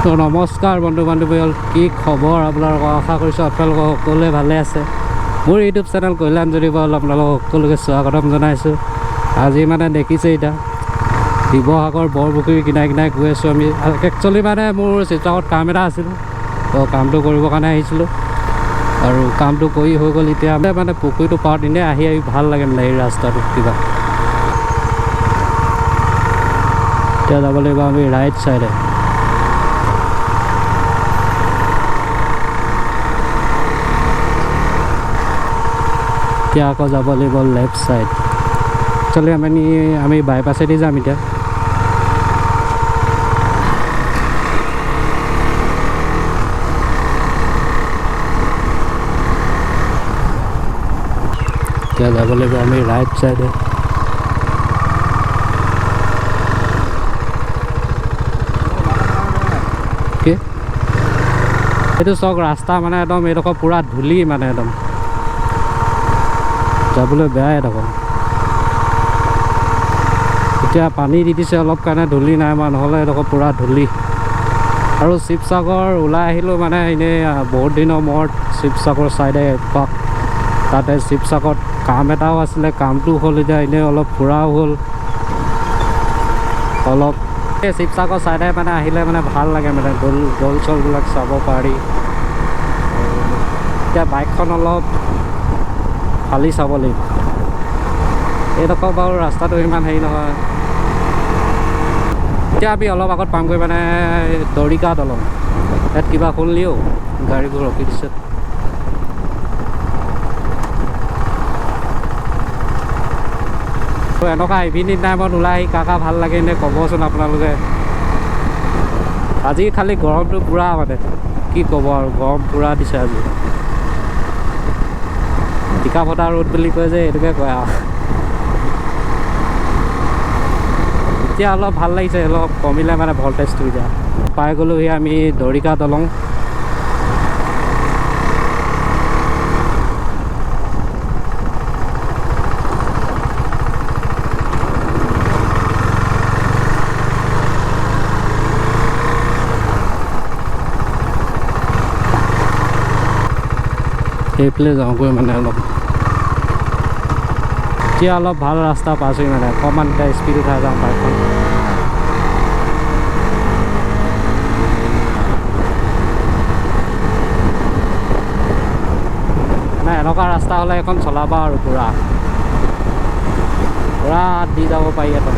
তো নমস্কাৰ বন্ধু বান্ধৱীসকল, কি খবৰ আপোনালোকৰ? আশা কৰিছোঁ আপোনালোকৰ সকলোৱে ভালে আছে। মোৰ ইউটিউব চেনেল কল্যাণ জ্যোতিপাল আপোনালোকক সকলোকে স্বাগতম জনাইছোঁ। আজি মানে দেখিছে এতিয়া শিৱসাগৰ বৰপুখুৰী কিনাৰে কিনাৰে গৈ আছোঁ আমি। একচুৱেলি মানে মোৰ শিৱসাগৰত কাম এটা আছিল, তো কামটো কৰিবৰ কাৰণে আহিছিলোঁ আৰু কামটো কৰি হৈ গ'ল। এতিয়া মানে পুখুৰীটো পাৰত এনেই আহি আহি ভাল লাগে মানে এই ৰাস্তাটোত কিবা। এতিয়া যাব লাগিব আমি ৰাইট চাইডে। এতিয়া আকৌ যাব লাগিব লেফ্ট চাইড। একচুৱেলি আমি বাইপাছেদি যাম এতিয়া। এতিয়া যাব লাগিব আমি ৰাইট চাইডে। কি এইটো চাওক ৰাস্তা মানে একদম এইডোখৰ পূৰা ধূলি, মানে একদম যাবলৈ বেয়াই এডোখৰ। এতিয়া পানী দি দিছে অলপ কাৰণে ধূলি নাই মৰা, নহ'লে এডোখৰ পূৰা ধূলি। আৰু শিৱসাগৰ ওলাই আহিলোঁ মানে এনেই বহুত দিনৰ মূৰত শিৱসাগৰ চাইডে এপাক। তাতে শিৱসাগৰত কাম এটাও আছিলে, কামটো হ'ল, এতিয়া এনেই অলপ ফুৰাও হ'ল অলপ। এই শিৱসাগৰ চাইডে মানে আহিলে মানে ভাল লাগে, মানে দৌল দৌল চলবিলাক চাব পাৰি। এতিয়া বাইকখন অলপ ফালি চাব লাগিব। এইডোখৰ বাৰু ৰাস্তাটো ইমান হেৰি নহয়। এতিয়া আমি অলপ আগত পামগৈ মানে দৰিকা দলং। ইয়াত কিবা হ'ল নি অ', গাড়ীবোৰ ৰখি দিছে। এনেকুৱা ইভিনিং টাইমত ওলাই আহি কাৰ কাৰ ভাল লাগে এনেই ক'বচোন আপোনালোকে। আজি খালি গৰমটো পূৰা মানে কি ক'ব আৰু, গৰম পূৰা দিছে আজি। টিকা ফটা ৰ'দ বুলি কয় যে, এইটোকে কয় আৰু। এতিয়া অলপ ভাল লাগিছে, অলপ কমিলে মানে ভল্টেজটো। এতিয়া পাই গ'লোহি আমি দৰিকা দলং। সেইফালে যাওঁগৈ মানে অলপ। এতিয়া অলপ ভাল ৰাস্তা পাইছোঁ মানে, অকণমান এতিয়া স্পীড উঠাই যাওঁ বাইকখন। মানে এনেকুৱা ৰাস্তা হ'লে এখন চলাবা আৰু পূৰা পূৰা দি যাব পাৰি একদম।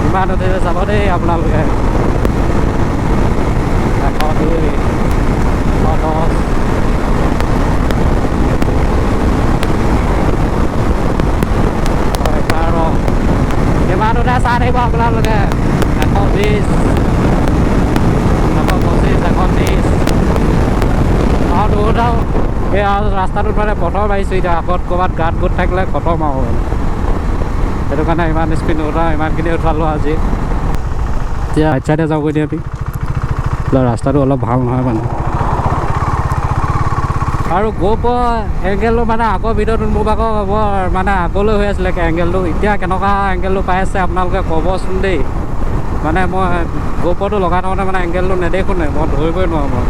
ইমান উঠিছে চাব দেই আপোনালোকে। 102, 110, 111, ইমানতে চাই থাকিব আপোনালোকে। 120, 125, 130। আৰু দুটাও এই ৰাস্তাটোত মানে প্ৰথম আহিছোঁ এতিয়া। আগত ক'ৰবাত গাঁত গোট থাকিলে খতম আৰু মানে, সেইটো কাৰণে ইমান স্পীড নুঠাওঁ, ইমানখিনি উঠালোঁ আজি। এতিয়া ৰাইট চাইডে যাওঁগৈ দিয়া আমি, ৰাস্তাটো অলপ ভাল নহয় মানে। আৰু গ'প্ৰ' এংগেলটো মানে আগৰ ভিডিঅ'টোত মোৰ ভাগৰ বৰ মানে আগলৈ হৈ আছিলে এংগেলটো, এতিয়া কেনেকুৱা এংগেলটো পাই আছে আপোনালোকে ক'বচোন দেই। মানে মই গ'প্ৰ'টো লগাই থাকোঁতে মানে এংগেলটো নেদেখোঁ, মই ধৰিবই নোৱাৰোঁ। মই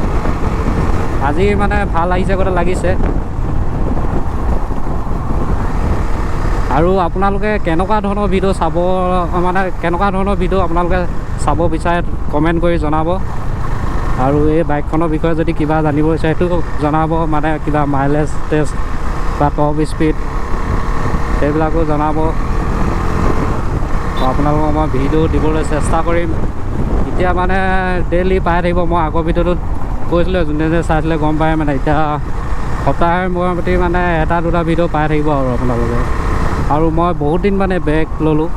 আজি মানে ভাল আহিছে গতে লাগিছে। আৰু আপোনালোকে কেনেকুৱা ধৰণৰ ভিডিঅ' চাব, মানে কেনেকুৱা ধৰণৰ ভিডিঅ' আপোনালোকে চাব বিচাৰে কমেণ্ট কৰি জনাব। আৰু এই বাইকখনৰ বিষয়ে যদি কিবা জানিব বিচাৰে সেইটো জনাব, মানে কিবা মাইলেজ টেষ্ট বা টপ স্পীড সেইবিলাকো জনাব। আপোনালোকক মই ভিডিঅ' দিবলৈ চেষ্টা কৰিম। এতিয়া মানে ডেইলি পাই থাকিব। মই আগৰ ভিডিঅ'টোত কৈছিলোঁ, যোনে যোনে চাইছিলে গম পায় মানে। এতিয়া সপ্তাহৰ মূৰে মানে এটা দুটা ভিডিঅ' পাই থাকিব আৰু আপোনালোকে। আৰু মই বহুত দিন মানে বেগ ল'লোঁ,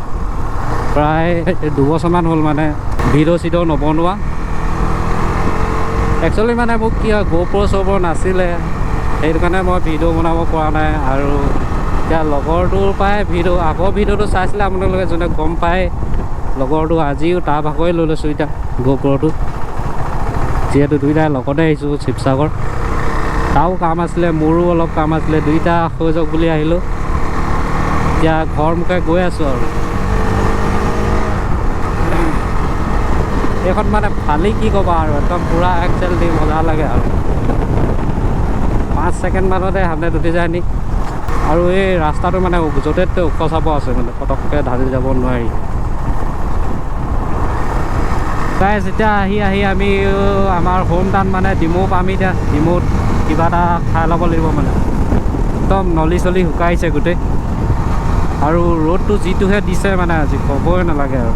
প্ৰায় 2 বছৰমান হ'ল মানে ভিডিঅ' চিডিঅ' নবনোৱা। একচুৱেলি মানে মোক কি হয়, গ'প্ৰ' চ'প্ৰ' নাছিলে, সেইটো কাৰণে মই ভিডিঅ' বনাব পৰা নাই। আৰু এতিয়া লগৰটোৰ পৰাই ভিডিঅ', আগৰ ভিডিঅ'টো চাইছিলে আপোনালোকে যোনে গম পায়, লগৰটো আজিও তাৰ ভাগৰে লৈ লৈছোঁ এতিয়া গ'প্ৰ'টো, যিহেতু দুইটাই লগতে আহিছোঁ শিৱসাগৰ। তাৰো কাম আছিলে, মোৰো অলপ কাম আছিলে, দুইটা হৈ যাওক বুলি আহিলোঁ। এতিয়া ঘৰ মুখে গৈ আছোঁ আৰু। এইখন মানে ফালি কি ক'বা আৰু, একদম পূৰা এক্সেল দি মজা লাগে আৰু। 5 ছেকেণ্ড মানতে 100 উঠি যায় নি। আৰু এই ৰাস্তাটো মানে য'তে ত'তে ওখ চাপ আছে, মানে পটককৈ ঢালি যাব নোৱাৰি। গাইজ এতিয়া আহি আহি আমি আমাৰ হোম টাউন মানে ডিমৌ পাম। এতিয়া ডিমৌত কিবা এটা খাই ল'ব লাগিব, মানে একদম নলি চলি শুকাইছে গোটেই। আৰু ৰ'দটো যিটোহে দিছে মানে আজি ক'বই নালাগে আৰু।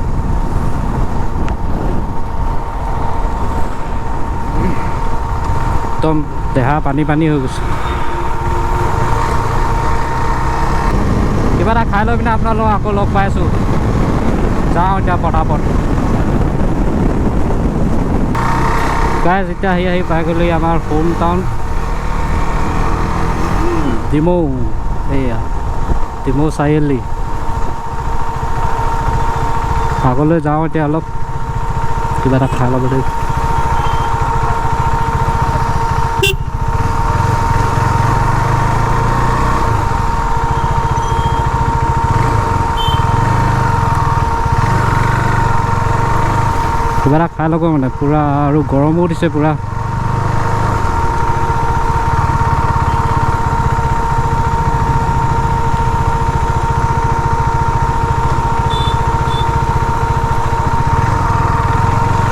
একদম দেহা পানী পানী হৈ গৈছে। কিবা এটা খাই লৈ পিনে আপোনালোকক আকৌ লগ পাইছোঁ। যাওঁ এতিয়া পটাপট। গাইজ এতিয়া আহি আহি পাই গ'লো আমাৰ হোম টাউন ডিমৌ। এইয়া ডিমৌ চাৰিআলি। আগলৈ যাওঁ এতিয়া, অলপ কিবা এটা খাই ল'ব লাগিব। কিবা এটা খাই ল'ব মানে পূৰা, আৰু গৰমো দিছে পূৰা।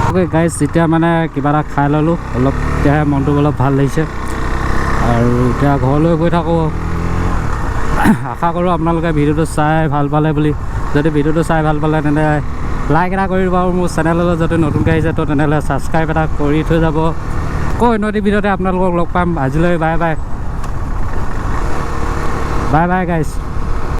অ'কে গাইজ, এতিয়া মানে কিবা এটা খাই ল'লোঁ অলপ, তেতিয়াহে মনটো অলপ ভাল লাগিছে। আৰু এতিয়া ঘৰলৈ গৈ থাকোঁ। আশা কৰোঁ আপোনালোকে ভিডিঅ'টো চাই ভাল পালে বুলি। যদি ভিডিঅ'টো চাই ভাল পালে তেন্তে লাইক এটা কৰি দিব, আৰু মোৰ চেনেললৈ যদি নতুনকৈ আহিছে তো তেনেহ'লে ছাবস্ক্ৰাইব এটা কৰি থৈ যাব। আকৌ অন্য এটি ভিডিঅ'তে আপোনালোকক লগ পাম। আজিলৈ bye bye, bye bye guys.